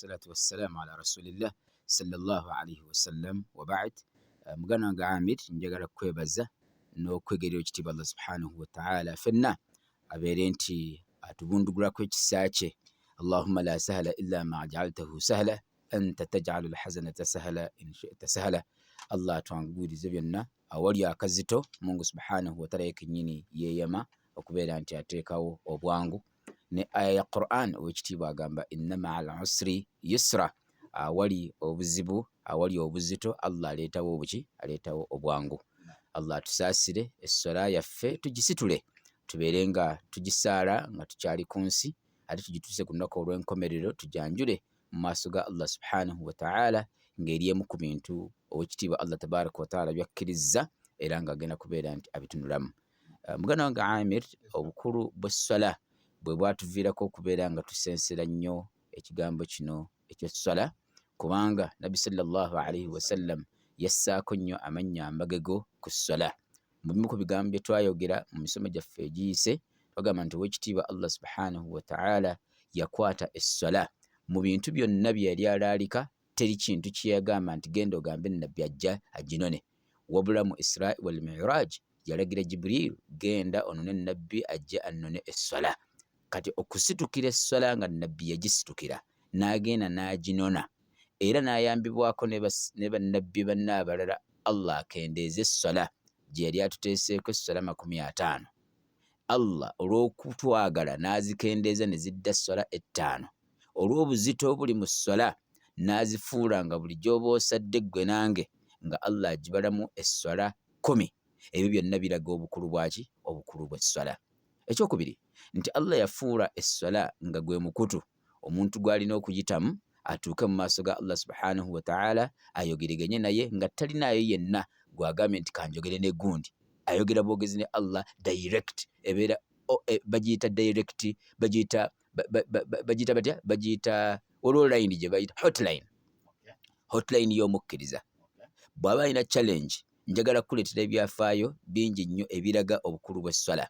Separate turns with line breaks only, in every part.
Wassalatu wassalamu ala rasulillah sallallahu alaihi wasallam wabad. Muganda wange Amir, njagala kukwebaza n'okwegerera ekitiibwa Allah subhanahu wataala fenna abeere nti atubundugulako ekisa kye. Allahumma la sahla illa ma jaaltahu sahla anta tajalu lhasanata sahla in shita sahla. Allah atwanguyirize byonna awali akazito. Mungu subhanahu wataala ye kennyini yeeyama okubeera nti ateekawo obwangu ne aya ya Quran. Owekitiibwa agamba inna maa al usri yusra, awali obuzibu, awali obuzito, Allah aleetawo obuki, aleetawo obwangu. Allah atusaasire, esswala yaffe tugisitule, tubeere nga tugisaala nga tukyali ku nsi, ate tugituuse ku lunaku olw'enkomerero, tujanjule mu maaso ga Allah subhanahu wataala ng'eri emu ku bintu owekitiibwa Allah tabaraka wataala byakkirizza era ng'agenda kubeera nti abitunulamu. Muganda wange Amir, obukulu bw'esswala bwe bwatuviirako okubeera nga tusensera nnyo ekigambo kino eky'esswala, kubanga Nabbi sallallahu alaihi wasallam yassaako nnyo amannya amagego ku sswala. Mu bimu ku bigambo bye twayogera mu misomo gyaffe egiyise, twagamba nti owekitiibwa Allah subhanahu wataala yakwata esswala mu bintu byonna bye yali alaalika, teri kintu kye yagamba nti genda ogambe Nabbi ajja aginone, wabula mu Israi wal Miraj yalagira Jibriil genda onone Nabbi ajje annone esswala. Kati okusitukira esswala nga Nabbi yagisitukira n'agenda n'aginona era n'ayambibwako ne bannabbi banne abalala, Allah akendeeze esswala gye yali atuteeseeko, esswala 50, Allah olw'okutwagala n'azikendeeza ne zidda sswala 5, olw'obuzito obuli mu sswala n'azifuula nga buli gy'oba osadde ggwe nange nga Allah agibalamu esswala 10. Ebyo byonna biraga obukulu bwaki, obukulu bw'esswala. Ekyokubiri nti Allah yafuula esswala nga gwe mukutu omuntu gw'alina okuyitamu atuuke mu maaso ga Allah subhanahu wataala ayogereganye naye nga talinaayo yenna gw'agambye nti kanjogere ne gundi, ayogera bwogezi ne Allah direct. Ebeera bagiyita direct, bagiyita bagiyita batya, bagiyita, waliwo line gye bayita hotline, hotline y'omukkiriza bw'aba alina challenge. Njagala kukuleetera ebyafaayo bingi nnyo ebiraga obukulu bw'esswala.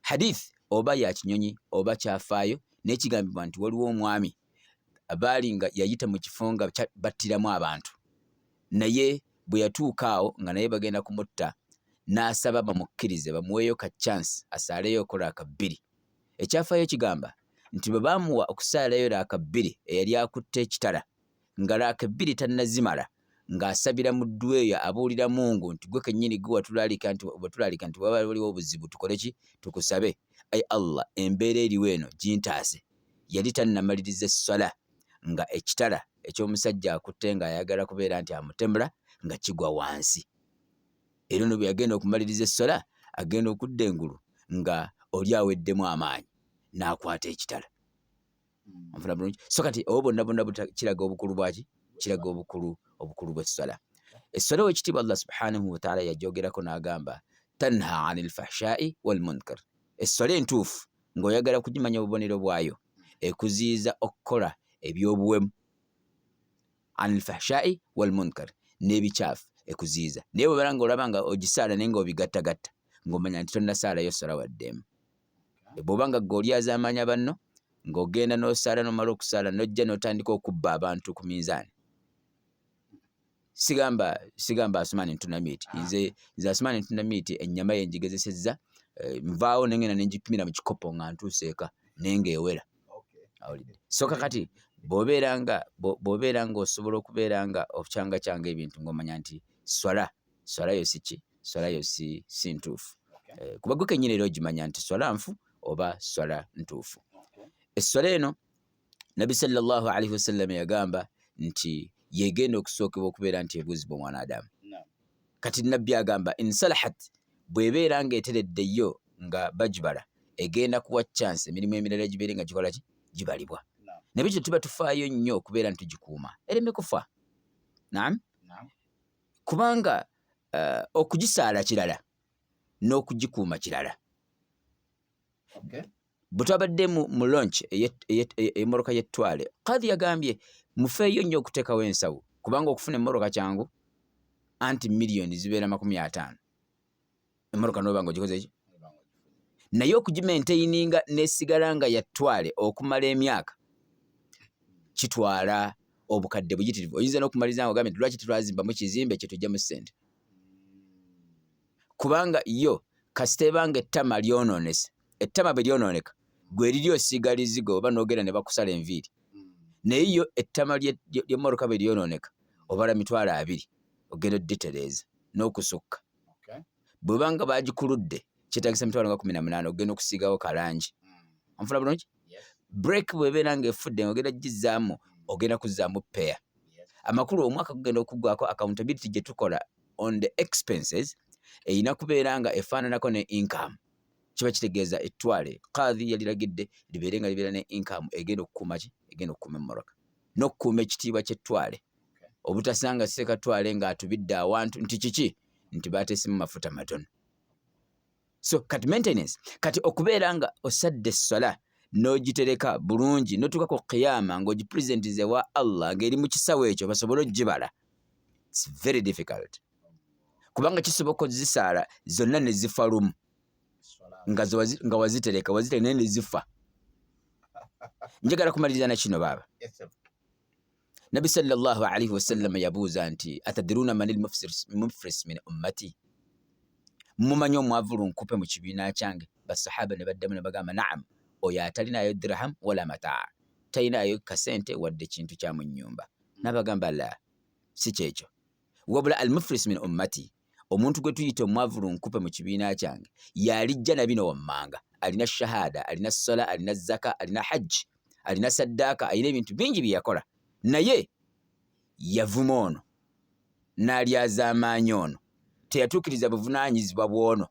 Hadith oba ya kinyonyi oba kyafaayo, naye kigambibwa nti waliwo omwami baali nga yayita mu kifo nga battiramu abantu, naye bwe yatuuka awo nga naye bagenda kumutta, n'asaba bamukkirize bamuweeyo ka chance asaaleyo okola 2. Ekyafaayo kigamba nti bwe baamuwa okusaalayo raaka 2, eyali akutte ekitala nga raaka 2 tannazimala, ng'asabira mu dduwa eyo, abuulira Mungu nti gwe kennyini gwe watulaalika nti watulaalika nti waba waliwo obuzibu tukole ki, tukusabe. Ai Allah, embeera eriwo eno gintaase. Yali tannamaliriza esswala nga ekitala eky'omusajja akutte ng'ayagala kubeera nti amutemula nga kigwa wansi. Era ono bwe yagenda okumaliriza esswala, agenda okudda engulu nga oli aweddemu amaanyi n'akwata ekitala. Onfuna bulungi? So kati obwo bonna bonna kiraga obukulu bwaki, kiraga obukulu bw'esswala. Esswala, owekitiibwa Allah subhanahu wataala yajogerako n'agamba tanha ani lfahshai walmunkar. Esswala entuufu ng'oyagala kugimanya obubonero bwayo, ekuziyiza okukola ebyobuwemu, ani lfahshai walmunkar, n'ebikyafu ekuziyiza. Naye bwebala nga olaba nga ogisaala naye nga obigattagatta, ng'omanya nti tonnasaalayo sswala waddemu. Bw'oba nga gwe olyazaamaanya banno, ng'ogenda n'osaala, n'omala okusaala n'ojja n'otandika okubba abantu ku minzaani. Sigamba Asumaani ntunda miiti, nze Asumaani ntunda miiti, ennyama ye njigezesezza, nvaawo ne ngenda ne ngipimira mu kikopo nga ntuuse eka naye ng'ewera. Awulidde? So kakati bw'obeera nga osobola okubeera nga okyangakyanga ebintu, ng'omanya nti swala yo si ki, swala yo si ntuufu, kuba gwe kennyini era ogimanya nti swala nfu oba swala ntuufu. Esswala eno Nabbi sallallahu alaihi wasallam yagamba nti yegenda okusookebwa okubeera nti ebuuzibwa omwana Adamu. Kati Nabbi agamba insalahat, bw'ebeera ng'eteredde yo nga bagibala, egenda kuwa chance emirimu emirala gibeere nga gikola ki, gibalibwa. Naye kyo tuba tufaayo nnyo okubeera nti tugikuuma ereme kufa. Naam, kubanga okugisaala kirala n'okugikuuma kirala. Bwe twabadde mu launch ey'emmoroka y'ettwale, Kadhi yagambye mufeeyo nnyo okuteekawo ensawo, kubanga okufuna emmoroka kyangu, anti miliyoni zibeera 50 emmoroka n'oba nga ogikoze ki, naye okugimaintaininga n'esigala nga yattwale okumala emyaka Kitwala obukadde buyitirivu. Oyinza n'okumaliriza nga ogambye nti lwaki tetwazimbamu kizimbe kye tujjamu ssente, kubanga yo kasita ebanga ettama lyonoonese. Ettama bwe lyonooneka, gwe eriri osiiga lizigo oba n'ogenda ne bakusala enviiri, naye yo ettama ly'emmoroka bwe lyonooneka obala 20,000 ogenda oditereeza n'okusukka. Bweba nga bagikuludde kyetagisa mitwalo nga 18 okugenda okusiigawo kalangi. Onfuna bulungi? Break bwebeera nga efudde nga ogenda gizaamu, ogenda kuzzaamu peya. Amakulu, omwaka gugenda okuggwako, accountability gye tukola on the expenses erina kubeera nga efaananako ne income. Kiba kitegeeza ettwale kadhi yaliragidde libeere nga libeera ne income egenda okukuuma ki? Egenda okukuuma emmoroka n'okukuuma ekitiibwa ky'ettwale, obutasanga ssekatwale ng'atubidde awantu nti kiki, nti bateesemu mafuta matono. So kati maintenance, kati okubeera nga osadde esswala n'ogitereka bulungi n'otuuka ku qiyama ng'ogipresentize wa Allah ng'eri mu kisawo ekyo basobole ogibala, it's very difficult, kubanga kisoboka ozisaala zonna ne zifa lumu nga wazitereka wazitereka naye ne zifa. Njagala kumaliriza na kino, baaba. Nabbi sallallahu alaihi wasallam yabuuza nti, "Atadiruna manil muflis min ummati? Mumanyi omwavu lunkupe mu kibiina kyange?" Basahaba ne baddamu ne bagamba, "Naam, oyo atalinayo dirham wala mataa, talinayo kasente wadde kintu kya mu nnyumba." N'abagamba, "La, si kyekyo, wabula al muflis min ummati, omuntu gwe tuyita omwavu lunkupe mu kibiina kyange, yalijja na bino wammanga: alina shahada, alina sola, alina zaka, alina hajji, alina saddaaka, alina ebintu bingi bye yakola, naye yavuma ono n'alyazaamaanyi ono, teyatuukiriza buvunaanyizibwa bw'ono,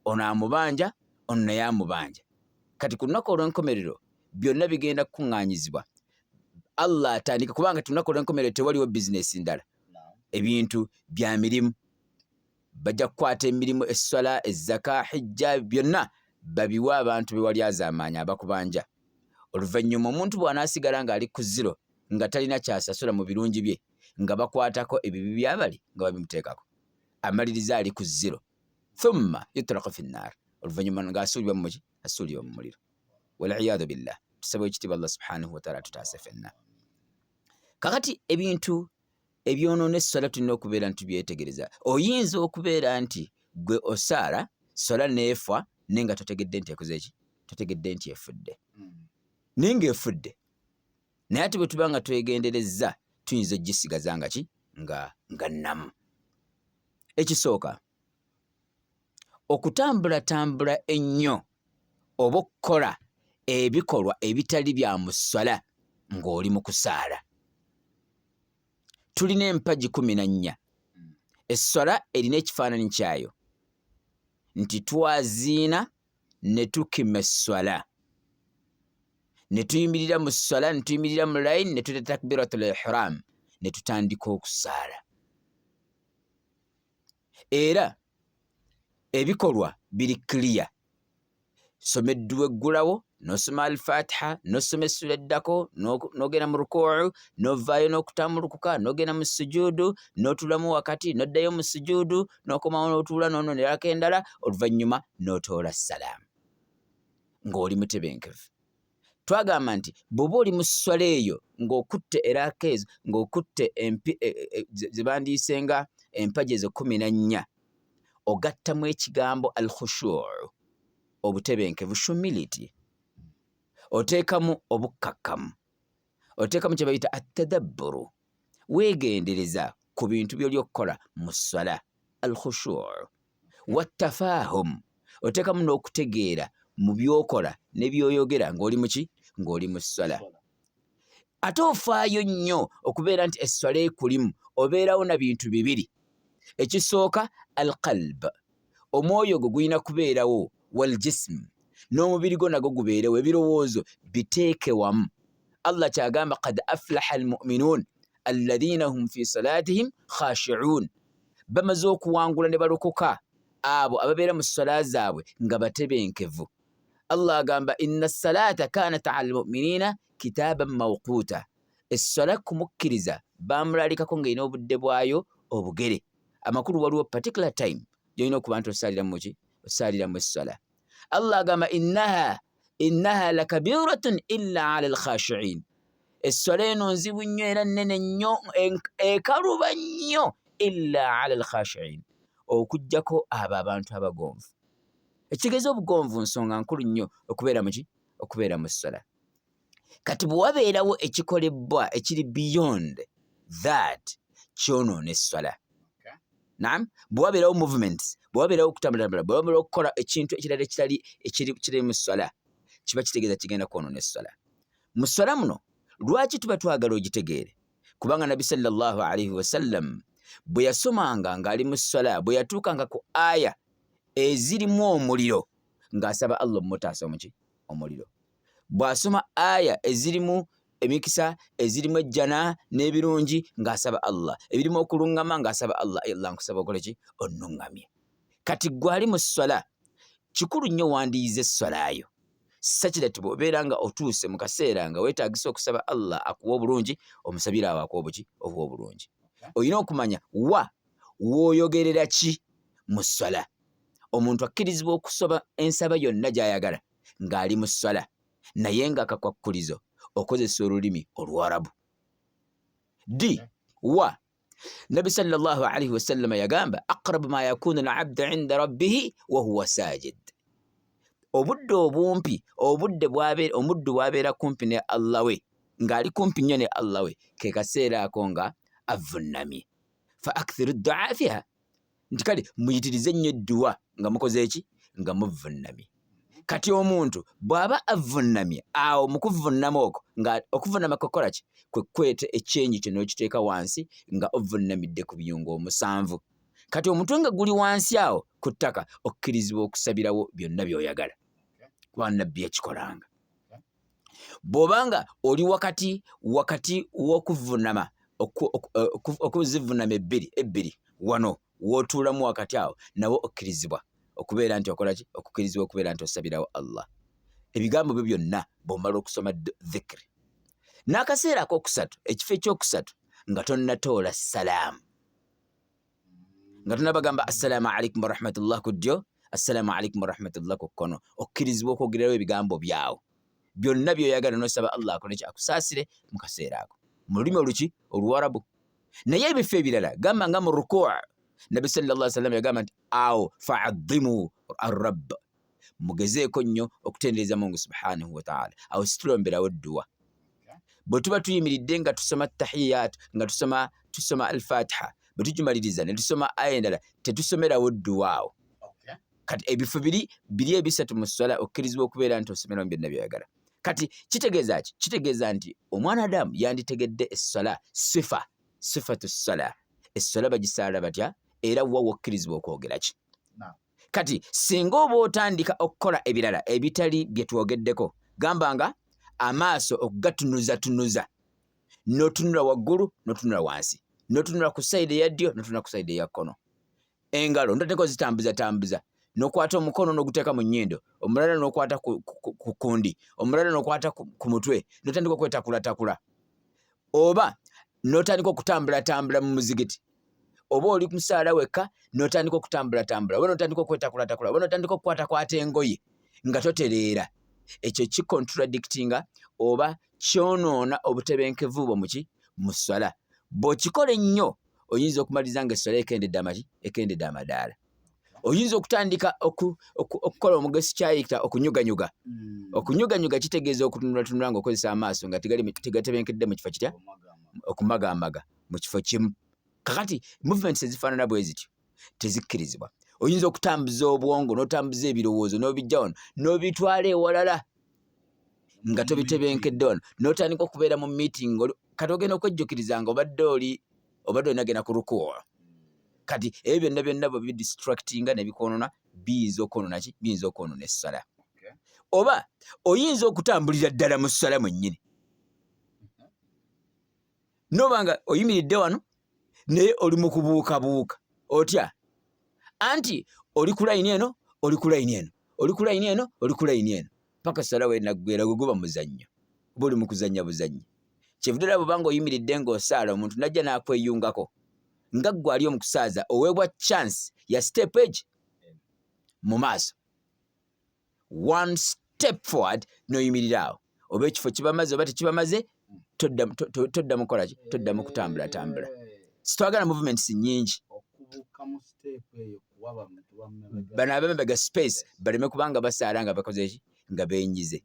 ono amubanja, ono naye amubanja. Kati ku lunaku olw'enkomerero byonna bigenda kukuŋŋaanyizibwa. Allah atandika, kubanga ku lunaku olw'enkomerero tewaliwo bizinesi ndala, ebintu bya mirimu. Bajja kukwata emirimu, esswala, ezzaka, hijja, byonna babiwe abantu be walyazaamaanyi abakubanja. Oluvannyuma omuntu bw'anaasigala ng'ali ku zero, nga talina kyasasula mu birungi bye, nga bakwatako ebibi byabali nga babimuteekako, amaliriza ali ku zero. Thumma yutraku fi nnaar, oluvannyuma ng'asuulibwa muki? Asuulibwa mu muliro, waliyadu billah. Tusaba ekitiibwa Allah subhanahu wataala tutaase fenna. Kakati ebintu ebyonoona esswala tulina okubeera nti tubyetegereza. Oyinza okubeera nti gwe osaala swala neefa naye nga totegedde nti ekoze ki, totegedde nti efudde, naye ng'efudde. Naye ate bwe tuba nga twegenderezza, tuyinza okugisigaza nga ki? Nga nnamu. Ekisooka, okutambulatambula ennyo oba okukola ebikolwa ebitali bya mu sswala ng'oli mu kusaala. Tulina empagi 14. Esswala erina ekifaananyi kyayo nti twaziina ne tukima esswala, ne tuyimirira mu sswala, ne tuyimirira mu line, ne tuta takbiratul ihram, ne tutandika okusaala. Era ebikolwa biri clear: soma edduwa eggulawo, n'osoma Alfatiha, n'osoma essula eddako, n'ogenda mu rukuu, n'ovaayo n'okutambulukuka, n'ogenda mu sujuudu, n'otuulamu wakati, n'oddayo mu sujuudu, n'okomawo n'otuula, n'ononerako endala, oluvannyuma n'otoola salaamu ng'oli mutebenkevu. Twagamba nti bw'oba oli mu sswala eyo ng'okutte eraaka ezo, ng'okutte empi e, e, e, ze bandiyise nga empagi ezo 14, ogattamu ekigambo al khushuu, obutebenkevu, shumility, oteekamu obukkakkamu, oteekamu kye bayita atadabburu, weegendereza ku bintu by'oli okukola mu sswala, al khushuu wattafahum, oteekamu n'okutegeera mu by'okola ne by'oyogera ng'oli muki? Ng'oli mu sswala. Ate ofaayo nnyo okubeera nti esswala ekulimu obeerawo na bintu bibiri. Ekisooka, alqalb, omwoyo gwo gulina kubeerawo, waljism, n'omubiri gwo nagwo gubeerewo, ebirowoozo biteeke wamu. Allah kyagamba, "Qad aflaha almuminun alladhina hum fi salatihim khashiun", bamaze okuwangula ne balokoka abo ababeera mu sswala zaabwe nga batebenkevu. Allah agamba, "Inna salata kanat ala lmuminina kitaban mawquta", esswala kumukkiriza bamulalikako ng'erina obudde bwayo obugere. Amakulu, waliwo particular time gyolina okuba nti osaalira muki? Osaaliramu esswala. Allah agamba, Innaha lakabiratun illa ala alkhashiin". Esswala eno nzibu nnyo era nnene nnyo, ekaluba nnyo, illa ala alkhashiin, okuggyako abo abantu abagonvu. Ekitegeeza obugonvu nsonga nkulu nnyo okubeera muki, okubeera mu sswala. Kati bwe wabeerawo ekikolebbwa ekiri beyond that, kyonoona esswala. Naam, bwe wabeerawo movements, bwe wabeerawo okutambulatambula, bwe wabeerawo okukola ekintu ekirala ekitali ekiri kiri mu sswala, kiba kitegeeza kigenda kwonoona esswala. Mu sswala muno lwaki tuba twagala ogitegeere? Kubanga Nabbi sallallahu alaihi wasallam bwe yasomanga ng'ali mu sswala, bwe yatuukanga ku aya ezirimu omuliro, ng'asaba Allah omutaasa omuki omuliro. Bw'asoma aya ezirimu emikisa, ezirimu ejjana n'ebirungi, ng'asaba Allah, ebirimu okuluŋŋama, ng'asaba Allah, Allah nkusaba okole ki, onnuŋŋamye. Kati ggwe ali mu sswala, kikulu nnyo wandiyize esswalayo such that bw'obeera nga otuuse mu kaseera nga weetaagisa okusaba Allah akuwa obulungi, omusabire awo akuwa obuki, obuwa obulungi. Olina okumanya wa w'oyogerera ki mu sswala. Omuntu akkirizibwa okusaba ensaba yonna gy'ayagala ng'ali mu sswala, naye nga akakwakkulizo okozesa olulimi Oluwarabu. D wa Nabbi sallallahu alaihi wasallama yagamba, aqrabu ma yakunu alabdu inda rabbihi wahuwa sajid, obudde obumpi, obudde bwabeera omuddu bwabeera kumpi ne Allah we, ng'ali kumpi nnyo ne Allah we, ke kaseera ako nga avunnamye. Fa akthiru dua fiha, nti kale muyitirize nnyo edduwa nga mukoze eki, nga muvunnamye. Kati omuntu bw'aba avunnamye awo mu kuvunnama okwo, nga okuvunnama kukola ki, kwe kukweta ekyenyi kyo n'okiteeka wansi nga ovunnamidde ku biyungo omusanvu. Kati omutwe nga guli wansi awo ku ttaka, okkirizibwa okusabirawo byonna by'oyagala, kuba Nabbi yakikolanga. Bw'oba nga oli wakati wakati w'okuvunama, okuzivunama ebbiri ebbiri, wano w'otuulamu wakati awo, nawo okkirizibwa okubeera nti okola ki, okukkirizibwa okubeera nti osabirawo Allah ebigambo byo byonna bw'omala okusoma dhikri. N'akaseera akokusatu, ekifo ekyokusatu, nga tonnatoola salaamu, nga tonabagamba assalaamu alaikum warahmatullah ku ddyo, assalaamu alaikum warahmatullah ku kkono, okkirizibwa okwogererawo ebigambo byawo byonna byoyagala nosaba Allah akole ki, akusaasire mu kaseera ako mu lulimi oluki, Oluwarabu. Naye ebifo ebirala, gamba nga mu rukuu, Nabbi sallallahu alaihi wasallam yagamba nti awo faadhimu arrabb, mugezeeko nnyo okutendereza Mungu subhanahu wataala. Awo situlomberawo dduwa. Bwe tuba tuyimiridde nga tusoma tahiyat, nga tusoma alfatiha, bwe tugimaliriza ne tusoma aya endala, tetusomerawo dduwa awo. Kati ebifo biri biri ebisatu mu sswala okkirizibwa okubeera nti osomeramu byonna byoyagala. Kati kitegeeza ki? Kitegeeza nti omwana Adamu yanditegedde esswala, sifa sifatu sswala, esswala bagisaala batya, era wa wokkirizibwa okwogera ki. Kati singa oba otandika okukola ebirala ebitali bye twogeddeko, gamba nga amaaso okugatunuzatunuza, n'otunula waggulu n'otunula wansi, n'otunula ku sayidi eya ddyo n'otunula ku sayidi eya kkono, engalo notandika ozitambuzatambuza, n'okwata omukono n'oguteeka mu nnyindo, omulala n'okwata ku kundi, omulala n'okwata ku mutwe, n'otandika okwetakulatakula, oba n'otandika okutambulatambula mu muzigiti, oba oli musaala wekka n'otandika okutambulatambula, oba n'otandika okwetakulatakula, oba n'otandika okukwatakwata engoye nga totereera, ekyo kikontradictinga oba kyonoona obutebenkevu bwo muki, mu sswala. Bw'okikola ennyo oyinza okumaliriza nga esswala ekendedde amaki, ekendedde amadaala. Oyinza okutandika okukola omugesi kyayita okunyuganyuga. Okunyuganyuga kitegeeza okutunulatunula ng'okozesa amaaso nga tegatebenkedde mu kifo kitya, okumagamaga mu kifo kimu. Kakati movements ezifaanana bwe zityo tezikkirizibwa. Oyinza okutambuza obwongo n'otambuza ebirowoozo n'obijja wano n'obitwala ewalala nga tobitebenkedde wano, n'otandika okubeera mu meeting, kati ogenda okwejjukiriza nga obadde oli obadde olina genda ku rukuwa. Kati ebyo byonna byonna bwe bidistractinga ne bikwonona, biyinza okwonona ki, biyinza okwonona essala. Oba oyinza okutambulira ddala mu ssala mwennyini, noba nga oyimiridde wano naye oli mu kubuukabuuka otya, anti oli ku layini eno, oli ku layini eno, oli ku layini eno, oli ku layini eno, paka ssala wenaggwera. Gwe guba muzannyo, oba oli mu kuzannya buzannyi. Kyevudde olaba obanga oyimiridde ng'osaala, omuntu najja n'akweyungako, nga ggwe ali omukusaaza oweebwa chance ya step egi mu maaso, one step forward, n'oyimirira awo, oba ekifo kibamaze oba tekibamaze. Toddamu kukola ki? Toddamu kutambulatambula. Sitwagala movements nyingi. Bano abemabega space baleme kubanga basaala nga bakoze ki, nga benyize.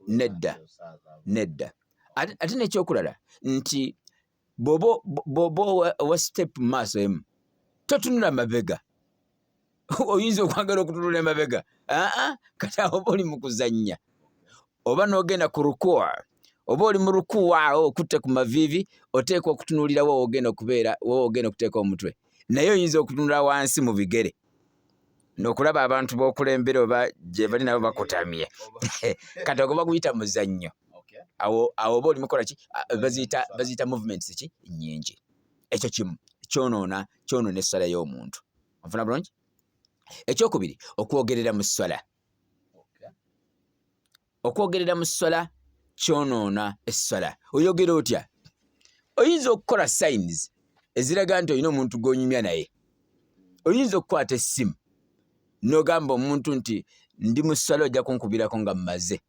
Nedda, nedda. Ate nekyokulala nti bw'oba owa step mu maaso emu, totunula mabega. Oyinza okwagala okutunula emabega, aa, kati awo oba oli mu kuzannya, oba n'ogenda ku rukuwa, oba oli mu rukuwa awo okutte ku maviivi, oteekwa okutunuulira wo ogenda okubeera, wo ogenda okuteeka omutwe, naye oyinza okutunula wansi mu bigere n'okulaba abantu b'okulembera oba gye bali nabo bakutamye. Kati ogwo baguyita muzannyo. Awo awo oba oli mukola ki? Baziyita movements ki nyingi. Ekyo kimu kyonoona essala y'omuntu. Onfuna bulungi? Ekyokubiri, okwogerera mu ssala. Okwogerera mu ssala kyonoona essala. Oyogera otya? Oyinza okukola signs eziraga nti olina omuntu gw'onyumya naye. Oyinza okukwata essimu n'ogamba omuntu nti ndi mu ssala, ojja kunkubirako nga mmaze,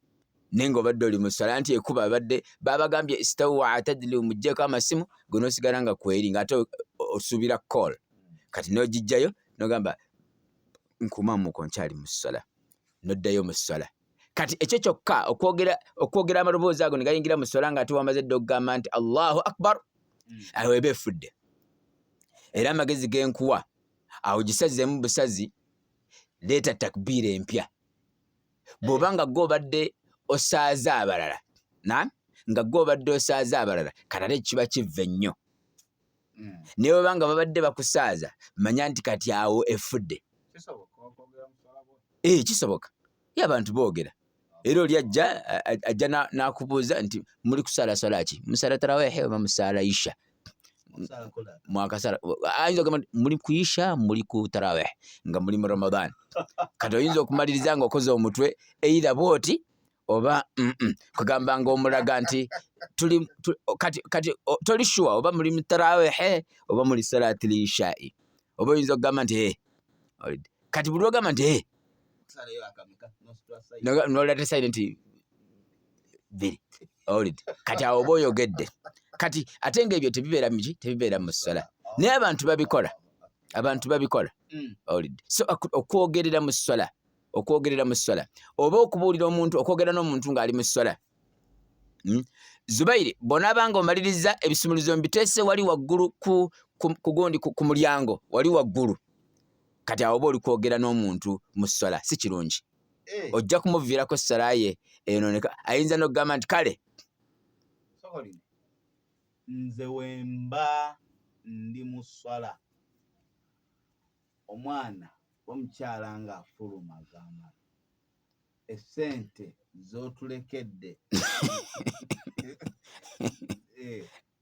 naye ng'obadde oli mu ssala. Nti ekuba abadde babagambye istawu wa atadilu, muggyeko amasimu gwe, n'osigala nga kweri ng'ate osuubira call. Kati n'ogijjayo n'ogamba nkumamuko nkyali mu ssala, n'oddayo mu ssala. Kati ekyo kyokka okwogera amaloboozi ago ne gayingira mu ssala ng'ate wamaze dda okugamba nti Allahu akbar, awo eba efudde. Era amagezi genkuwa awo, gisazeemu busazi, leeta takbiira empya. Bw'oba nga gwe obadde osaaza abalala, na nga gwe obadde osaaza abalala, kati ate kiba kivve nnyo. Naye bweba nga babadde bakusaaza, manya nti kati awo efudde. Eh, kisoboka ye abantu boogera. Era oli ajja n'akubuuza nti muli kusaala swala ki? Musaala tarawehe oba musaala isha? Mwakasala, ayinza okugamba nti muli kuyisha, muli ku taraweh, nga muli mu Ramadan. Kati oyinza okumaliriza nga okoze omutwe either bwoti oba kugamba nga omulaga nti tuli kati toli sure oba muli mu tarawehe oba muli salati lishai, oba oyinza okugamba nti eh, kati buli ogamba nti eh, nolata sayini nti bbiri, owulidde? Kati awo oba oyogedde. Kati ate ngaebyo tebibeera miki, tebibeera mu ssala, naye abantu babikola, abantu babikola. Owulidde? So okwogerera mu ssala, okwogerera mu ssala oba okubuulira omuntu, okwogera n'omuntu ng'ali mu ssala. Zubairi, bw'onaaba nga omaliriza ebisumuluzo mbiteese wali waggulu ku gundi, ku mulyango wali waggulu. Kati awo oba oli kwogera n'omuntu mu ssala, si kirungi. Ojja kumuviirako ssala ye eyononeka. Ayinza n'okugamba nti kale
nze wemba ndi mu sswala, omwana omukyala ng'afuluma agamba essente z'otulekedde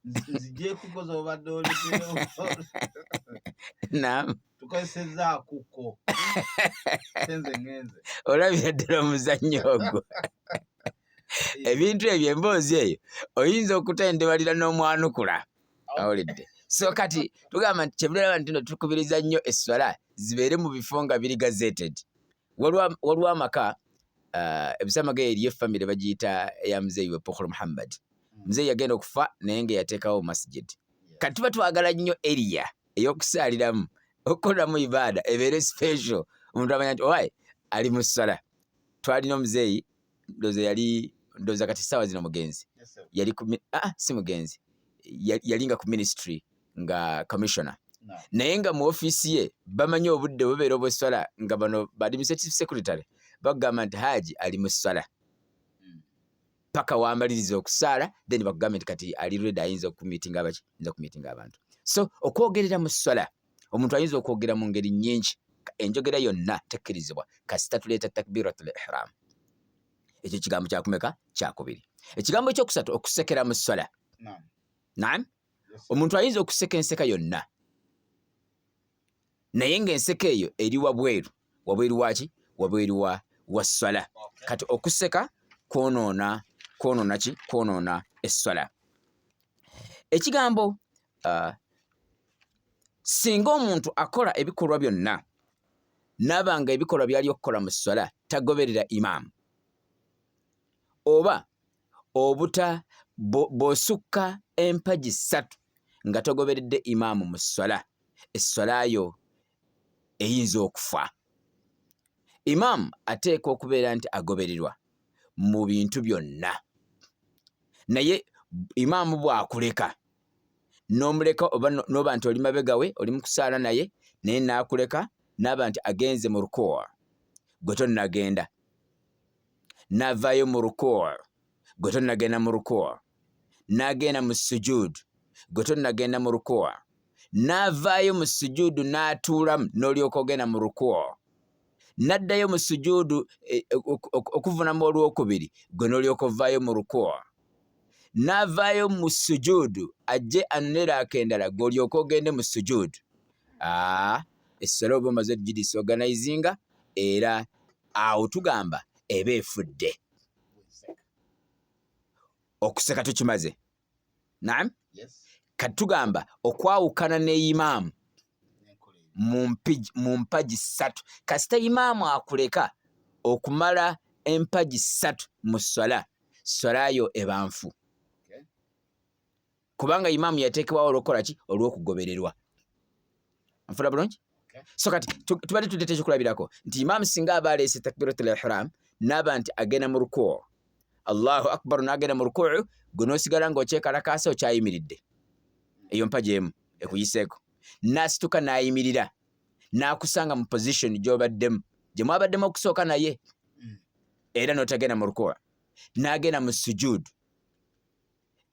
nzigyekuko z'obadde olekeyo.
Naam.
Tukozesezaakuko senze ngenze.
Olabira ddala omuzannyo ogwo. Ebintu ebyo, emboozi eyo oyinza okutendewalira n'omwanukula, awulidde. So kati tugamba nti kyebulaba nti no tukubiriza nnyo esswala zibeere mu bifo nga biri gazetted. Waliwo amaka ebisamaga eriyo famire bagiyita eya muzeeyi we Pukhulu Muhammad. Muzeeyi yagenda okufa naye nga yateekawo masjid. Kati tuba twagala nnyo area ey'okusaaliramu, okukoleramu ibaada ebeere special, omuntu amanya nti owai ali mu ssala. Twalina omuzeeyi, ndowooza yali, ndowooza kati essaawa zino mugenzi, yali ku si mugenzi, yali nga ku ministry nga commissioner, naye nga mu ofiisi ye bamanyi obudde bubeera obw'esswala, nga bano ba administrative secretary bagamba nti Haji ali mu sswala paka wamaliriza okusaala, then bakugambe nti kati ali ready, ayinza okumitinga abaki, ayinza okumitinga abantu. So okwogerera mu sswala, omuntu ayinza okwogera mu ngeri nnyingi. Enjogera yonna tekkirizibwa kasita tuleeta takbiratul ihram. Ekyo kigambo kyakumeka? Kyakubiri. Ekigambo ekyokusatu, okusekera mu sswala. Naam. Omuntu ayinza okuseka enseka yonna, naye ng'enseka eyo eri wabweru, wabweru waki? Wabweru wa sswala. Kati okuseka kwonoona ki? Kwonoona esswala. Ekigambo singa omuntu akola ebikolwa byonna naaba nga ebikolwa byali okukola mu sswala tagoberera imaamu. Oba obuta bw'osukka empagi ssatu nga togoberedde imaamu mu sswala, esswala yo eyinza okufa. Imaamu ateekwa okubeera nti agobererwa mu bintu byonna, naye imaamu bw'akuleka n'omuleka oba n'oba nti oli mabega we oli mu kusaala naye, naye n'akuleka n'aba nti agenze mu rukuu gwe tonnagenda, n'avaayo mu rukuu gwe tonnagenda mu rukuu, n'agenda mu sujuud gwe tonnagenda mu rukuu, n'avaayo mu sujuudu n'atuulamu n'olyoka ogenda mu rukuu, n'addayo mu sujuudu e, e, okuvunamu olwokubiri gwe n'olyoka ovaayo mu rukuu, n'avaayo mu sujuudu ajje anone raaka endala gwe olyoka ogende mu sujuudu. Essala oba omaze ogidisorganizinga, era awo tugamba eba efudde. Okuseka tukimaze. Naam. Kati tugamba okwawukana ne imaamu mu mpagi ssatu. Kasita imaamu akuleka okumala empagi ssatu mu sswala, sswala yo eba nfu, kubanga imaamu yateekebwawo olw'okukola ki? Olw'okugobererwa. Nfuna bulungi? So kati tubadde tuleeta ekyokulabirako nti imaamu singa aba aleese takbiratul ihram n'aba nti agenda mu rukuu, Allahu akbar, n'agenda mu rukuu, gwe n'osigala ng'okyekalakaasa okyayimiridde, eyo mpagi emu ekuyiseeko. N'asituka n'ayimirira n'akusanga mu position gy'obaddemu gye mwabaddemu okusooka naye, era n'otagenda mu rukuu, n'agenda mu sujuud,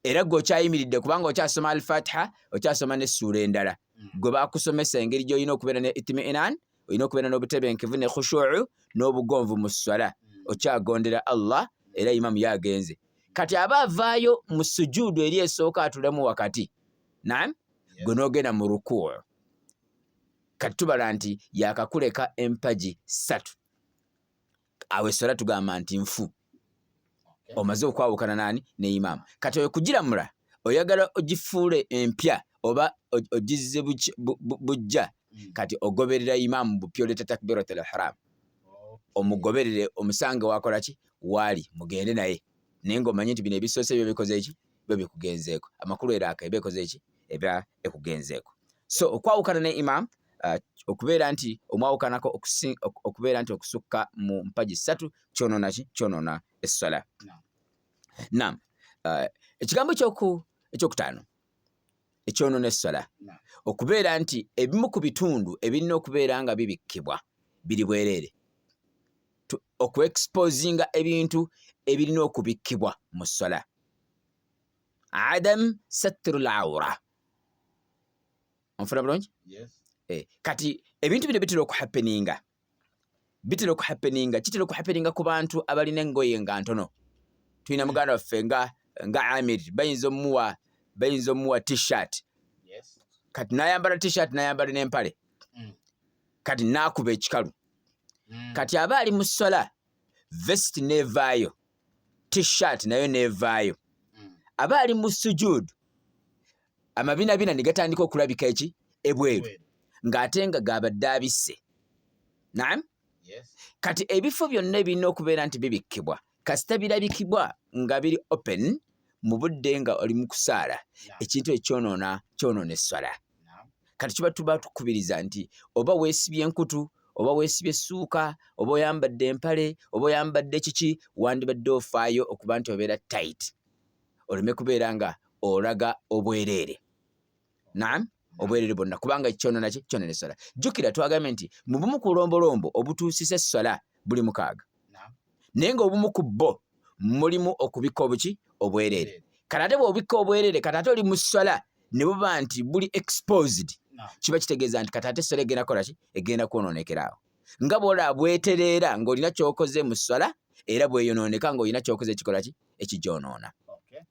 era gwe okyayimiridde kubanga okyasoma Alfatiha, okyasoma n'essuula endala. Gwe bakusomesa engeri gy'olina okubeera ne itmiinan, olina okubeera n'obutebenkevu ne khushuu n'obugonvu mu sswala, okyagondera Allah, era imamu yagenze. Kati aba avaayo mu sujuudu eri esooka atulemu wakati, naam, gwe n'ogenda mu rukuu. Kati tubala nti yakakuleka empagi ssatu, awo esswala tugamba nti nfu, omaze okwawukana nani? Ne imaamu. Kati oyo kugiramula oyagala ogifuule empya oba ogizze bujja, kati ogoberera imaamu bupya, oleeta takbiratul ihram, omugoberere omusange wakola ki waali, mugende naye, naye ng'omanyi nti bino ebisoose byo bikoze ki, byo bikugenzeeko amakulu, era aka eba ekoze ki, eba ekugenzeeko. So okwawukana ne imaamu, okubeera nti omwawukanako okubeera nti okusukka mu mpagi ssatu kyonoona ki? Kyonoona esswala. Naam. Ekigambo ekyokutaano ekyonoona esswala, okubeera nti ebimu ku bitundu ebirina okubeera nga bibikkibwa biri bwereere, okuexposinga ebintu ebirina okubikkibwa mu sswala, adam satru lawura. Onfuna bulungi? Kati ebintu bino bitera okuhappeninga, bitera okuhappeninga, kitera okuhappeninga ku bantu abalina engoye nga ntono. Tulina muganda waffe nga Amir, bayinza omuwa T-shirt, kati nayambala T-shirt, nayambala n'empale, kati nakuba ekikalu. Kati aba ali mu sswala, vest nevaayo, T-shirt nayo nevaayo. Aba ali mu sujuud, amabinabina ne gatandika okulabika eki ebweru, ng'ate nga gabadde abisse. Naam. Kati ebifo byonna ebirina okubeera nti bibikkibwa, kasita birabikibwa nga biri open mu budde nga oli mu kusaala, ekintu ekyonoona kyonoona esswala. Kati kiba tuba tukubiriza nti oba weesibye enkutu, oba weesibye essuuka, oba oyambadde empale, oba oyambadde kiki, wandibadde ofaayo okuba nti obeera tight, oleme kubeera nga olaga obwereere. Naam, obwereere bwonna, kubanga kyonoona ki? Kyonoona esswala. Jjukira twagambye nti mu bumu ku bulombolombo obutuusisa esswala buli mukaaga, naye ng'obumu ku bo mulimu okubikka obuki? Obwereere. Kati ate bw'obikka obwereere, kati ate oli mu sswala ne buba nti buli exposed, kiba kitegeeza nti kati ate esswala egenda kukola ki? Egenda kwonoonekera awo. Nga bw'olaba bwetereera ng'olina ky'okoze mu sswala, era bweyonooneka ng'olina ky'okoze ekikola ki? Ekigyonoona.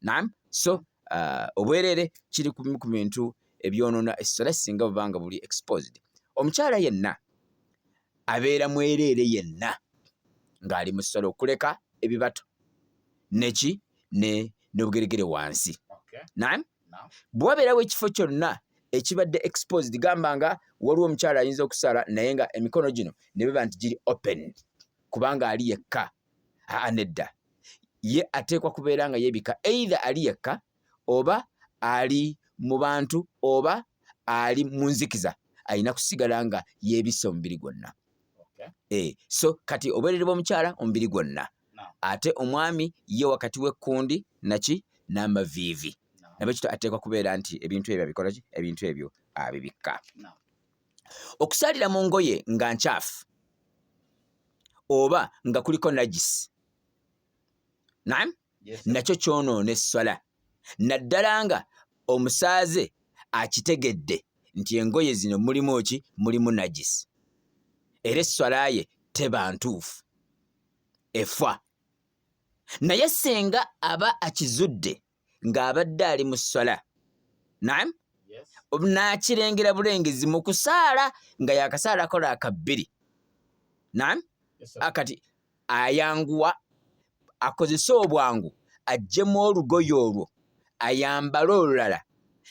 Naam. So obwereere kiri ku bintu ebyonoona esswala singa buba nga buli exposed. Omukyala yenna abeera mwereere yenna ng'ali mu sswala okuleka ebibato neki ne n'obugeregere wansi. Naam. Bwe wabeerawo ekifo kyonna ekibadde exposed, gamba nga waliwo omukyala ayinza okusaala naye nga emikono gino ne biba nti giri open kubanga ali yekka, aa nedda. Ye ateekwa kubeera nga yeebikka either ali yekka oba ali mu bantu oba ali mu nzikiza, alina kusigala nga yeebisse omubiri gwonna. So kati obwerere bw'omukyala omubiri gwonna, ate omwami ye wakati w'ekkundi naki n'amaviivi. Nabwekityo ateekwa kubeera nti ebintu ebyo abikola ki, ebintu ebyo abibikka. Okusaalira mu ngoye nga nkyafu oba nga kuliko najisi, naam, nakyo kyonoona esswala, naddala nga omusaaze akitegedde nti engoye zino mulimu ki, mulimu najisi, era esswala ye teba ntuufu, efa. Naye singa aba akizudde ng'abadde ali mu sswala, naam, n'akirengera bulengezi mu kusaala nga yakasaalako raaka bbiri, naam, akati ayanguwa akozese obwangu aggyemu olugoye olwo ayambale olulala,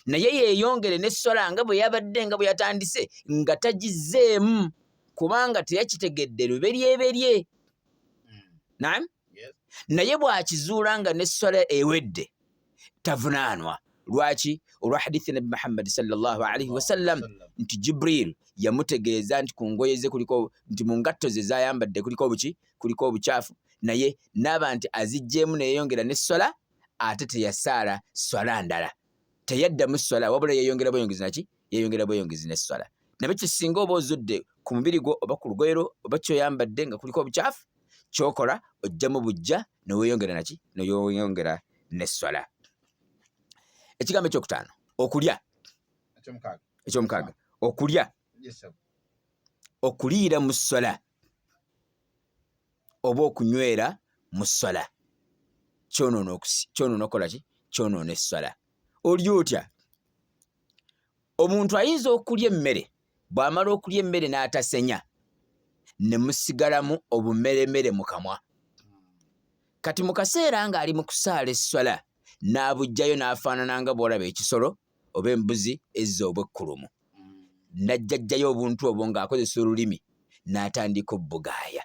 naye yeeyongere n'esswala nga bwe yabadde nga bwe yatandise nga tagizzeemu, kubanga teyakitegedde luberyeberye. Naam, naye bw'akizuula nga n'esswala ewedde tavunaanwa. Lwaki? Olwa hadithi Nabbi Muhammad sallallahu alaihi wasallam nti Jibril yamutegeeza nti ku ngoye ze kuliko, nti mu ngatto ze zayambadde kuliko obuki, kuliko obukyafu, naye naaba nti aziggyemu neyeyongera n'esswala, ate teyasaala swala ndala, teyaddamu swala, wabula yeyongera bweyongezi naki, yeyongera bweyongezi n'esswala. Nabekyo singa oba ozudde ku mubiri gwo oba ku lugoye lwo oba kyoyambadde nga kuliko obukyafu, kyokola ojjamu bujja neweyongera naki, neweyongera n'esswala. Ekigambo ekyokutaano, okulya. Ekyomukaaga, okulya. Okuliira mu sswala oba okunywera mu sswala kyonoona okukola ki, kyonoona esswala. Olya otya? Omuntu ayinza okulya emmere, bw'amala okulya emmere n'atasenya ne musigalamu obumeremere mu kamwa. Kati mu kaseera ng'ali mu kusaala esswala n'abuggyayo n'afaanana nga bw'olaba ekisolo oba embuzi ezza obwekkulumu, n'ajjajjayo obuntu obwo ng'akozesa olulimi n'atandika obbugaaya.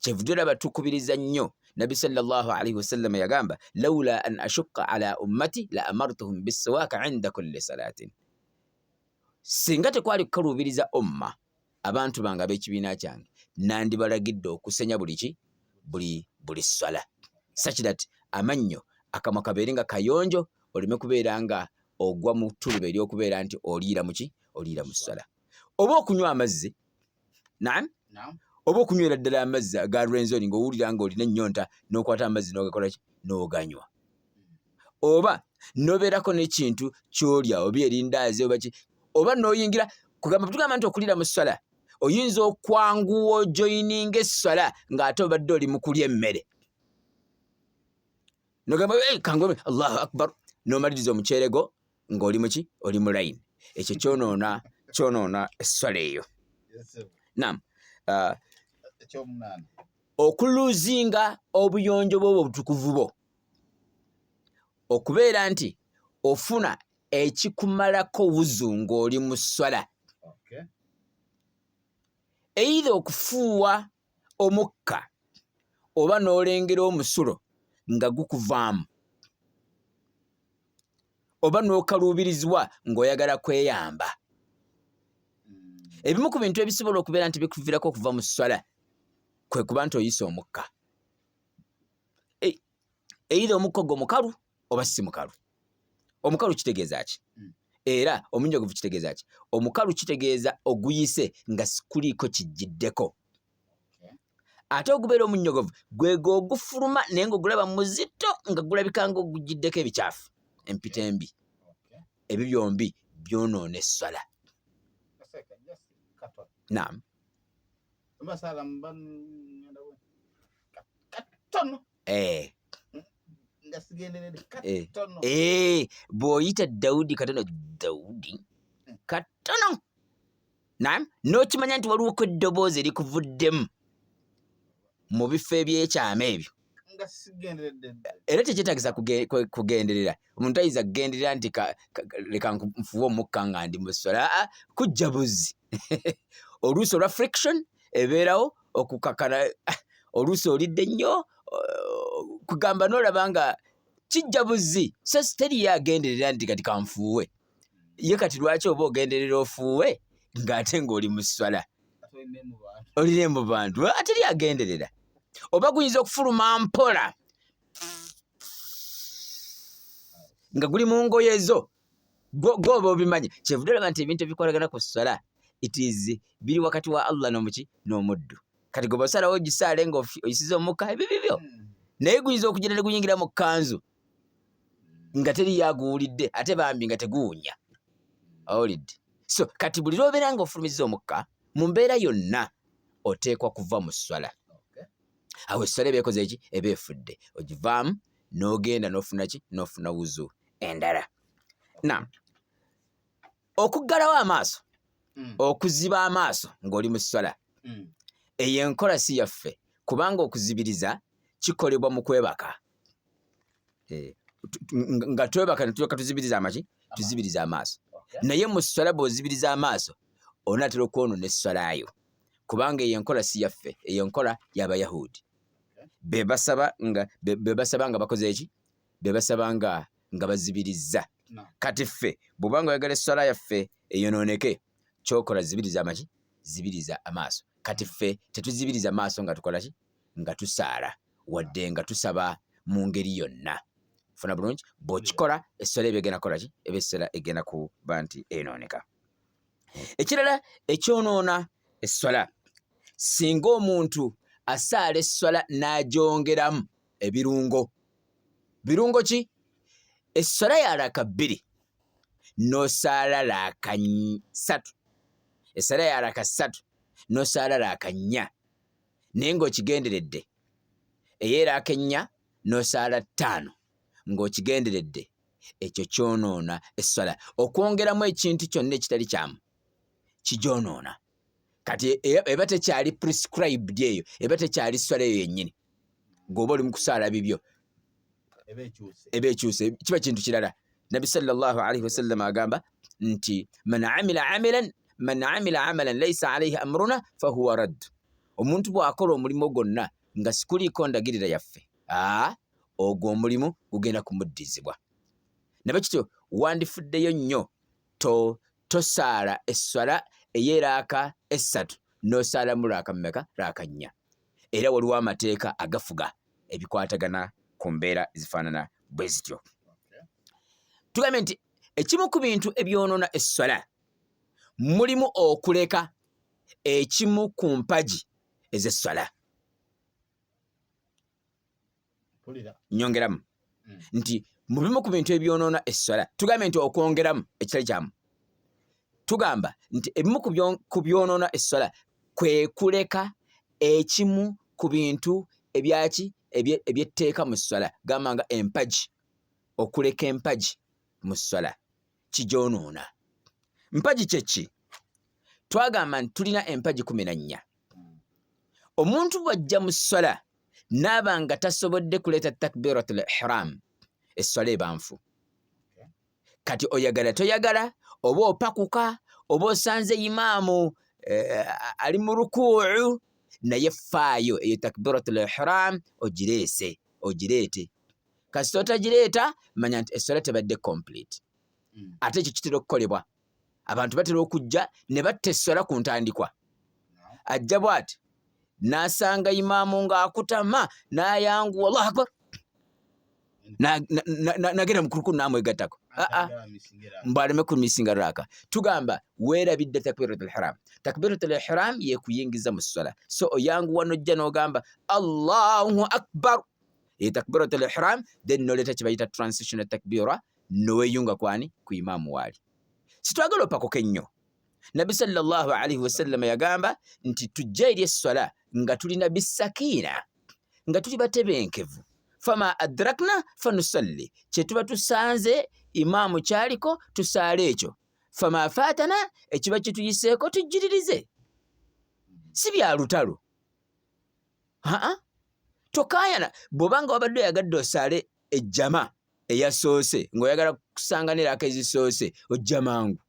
Kyevudde olaba tukubiriza nnyo Nabbi sallallahu alaihi wasallam yagamba, laula an ashukka ala ummati la amartuhum bissiwaaka inda kulli salatin, singa tekwali kukaluubiriza umma, abantu bange ab'ekibiina kyange, nandibalagidde okusenya buli ki, buli buli swala, such that amannyo akamwa kabeere nga kayonjo, oleme kubeera nga ogwa mu ttuluba ery'okubeera nti oliira muki, oliira mu swala, oba okunywa amazzi. Naam, oba okunywera ddala amazzi aga Rwenzori ng'owulira ng'olina ennyonta n'okwata amazzi n'ogakola ki, n'oganywa, oba n'obeerako n'ekintu ky'olya oba erindaazi oba ki, oba n'oyingira kugamba, tugamba nti okuliira mu sswala oyinza okwanguwa ojoyininga esswala ng'ate obadde oli mu kulya emmere, nogamba hey, kangome Allahu akbar, n'omaliriza omuceere gwo ng'oli muki, oli mu layini. Ekyo kyonoona kyonoona esswala eyo. Naam, okuluzinga obuyonjo bwo obutukuvu bwo, okubeera nti ofuna ekikumalako wuzu ng'oli mu sswala, eitha okufuuwa omukka oba n'olengera omusulo nga gukuvaamu, oba n'okaluubirizibwa ng'oyagala kweyamba. Ebimu ku bintu ebisobola okubeera nti bikuviirako okuva mu sswala kwe kuba nti oyisa omukka, eitha omukka ogwo mukalu oba si mukalu. Omukalu kitegeeza ki? Era omunyogovu kitegeeza ki? Omukalu kitegeeza oguyise nga sikuliiko kijjiddeko, ate ogubeera omunyogovu gwego ogufuluma naye nga ogulaba muzito nga gulabika nga ogujjiddeko ebikyafu, empita embi. Ebyo byombi byonoona esswala. Naam. Bw'oyita Dawudi katono, Dawudi katono, naam, n'okimanya nti waliwo ku eddoboozi erikuvuddemu mu bifo ebyekyama ebyo, era tekyetagisa kugenderera. Omuntu ayinza kugenderera nti leka nfuwe omukka nga ndi mu sswala, aa kujja buzzi oluusi olwa friction ebeerawo okukakana, oluusi olidde nnyo, Kugamba n'olaba nga kijja buzzi, so teriyo agenderera nti kati kanfuuwe. Ye kati lwaki oba ogenderera ofuuwe ng'ate ng'oli mu sswala, olina mu bantu, ateri agenderera. Oba guyinza okufuluma mpola nga guli mu ngoye zo, gwoba obimanyi. Kyevudde olaba nti ebintu ebikolagana ku sswala it is biri wakati wa Allah n'omuki n'omuddu. Kati gwe bw'osalawo ogisaale nga oyisiza omukka, ebyo bibyo, naye guyinza okugira ne guyingira mu kkanzu nga teriyo aguwulidde, ate bambi nga teguwunya, owulidde? So kati buli lw'obeera nga ofulumizza omukka mu mbeera yonna, oteekwa kuva mu sswala. Awo esswala eba ekoze eki? Eba efudde. Ogivaamu n'ogenda n'ofuna ki? N'ofuna wuzu endala. Na okuggalawo amaaso, okuziba amaaso ng'oli mu sswala, eyo enkola si yaffe, kubanga okuzibiriza kikolebwa mu kwebaka. Nga twebaka netulyoka tuzibiriza amaki, tuzibiriza amaaso. Naye mu sswala bw'ozibiriza amaaso onaatera okwonoona esswalayo, kubanga eyo enkola si yaffe, eyo enkola y'Abayahudi. Be basaba nga bakoze eki? Be basaba nga bazibirizza. Kati ffe bw'oba nga oyagala esswala yaffe eyonooneke, kyokola zibiriza amaki, zibiriza amaaso. Kati ffe tetuzibiriza maaso nga tukola ki? Nga tusaala, wadde nga tusaba mu ngeri yonna. Funa bulungi, bw'okikola esswala eba egenda kukola ki? Eba esswala egenda kuba nti eyonooneka. Ekirala ekyonoona esswala, singa omuntu asaala esswala n'agyongeramu ebirungo. Birungo ki? Esswala ya raka 2 n'osaala raka 3, esswala ya raka 3 n'osaala raka 4, naye ng'okigenderedde. Ey'eraaka 4 n'osaala 5 ng'okigenderedde, ekyo kyonoona esswala. Okwongeramu ekintu kyonna ekitali kyamu kigyonoona. Kati eba tekyali prescribed, eyo eba tekyali swala eyo yennyini gweoba oli mu kusaala bibyo, eba ekyuse, kiba kintu kirala. Nabbi sallallahu alaihi wasallam agamba nti man amila amalan, man amila amalan laisa alaihi amruna fahuwa radd. Omuntu bw'akola omulimu gwonna nga sikuliiko ndagirira yaffe, aa ogwo omulimu gugenda kumuddizibwa. Nabe kityo wandifuddeyo nnyo to tosaala esswala ey'eraaka 3 n'osaalamu raaka mmeka? Raaka 4. Era waliwo amateeka agafuga ebikwatagana ku mbeera ezifaanana bwe zityo. Tugambye nti ekimu ku bintu ebyonoona esswala mulimu okuleka ekimu ku mpagi ez'esswala. Nyongeramu nti mu bimu ku bintu ebyonoona esswala, tugambye nti okwongeramu ekitali kyamu, tugamba nti ebimu ku byonoona esswala kwe kuleka ekimu ku bintu ebyaki ebyetteeka mu sswala, gamba nga empagi. Okuleka empagi mu sswala kigyonoona. Mpagi kyeki? Twagamba nti tulina empagi 14. Omuntu bw'ajja mu sswala n'aba nga tasobodde kuleeta takbiratul ihram, esswala eba nfu. Kati oyagala toyagala, oba opakuka, oba osanze imaamu ali mu rukuu, naye faayo eyo takbiratul ihram ogireese, ogireete. Kasita otagireeta, manya nti esswala tebadde complete. Ate ekyo kitera okukolebwa abantu, batera okujja ne batta esswala ku ntandikwa. Ajja bw'ati n'asanga imaamu ng'akutama, n'ayanguwa, Allahu akbar, nagenda mukuluku namwegattako mbu aleme kumisinga raaka. Tugamba weerabidde takbiratul ihram. Takbiratul ihram yekuyingiza mu sswala. So oyanguwa nojja n'ogamba Allahu akbar, ye takbiratul ihram, then noleeta kye bayita transitional takbira, noweyunga kwani? Ku imaamu waali. Sitwagala opakuke nnyo. Nabbi sallallahu alaihi wasallama yagamba nti tujja eri esswala nga tulina bisakiina, nga tuli batebenkevu. Fama adrakna fanusalli, kyetuba tusanze imaamu kyaliko tusaale ekyo. Fama faatana, ekiba kituyiseeko tujjiririze. Si bya lutalo. Aa, tokaayana. Bw'oba nga wabadde oyagadde osaale ejjama eyasoose, ng'oyagala kusanga n'eraka ezisoose, ojja mangu.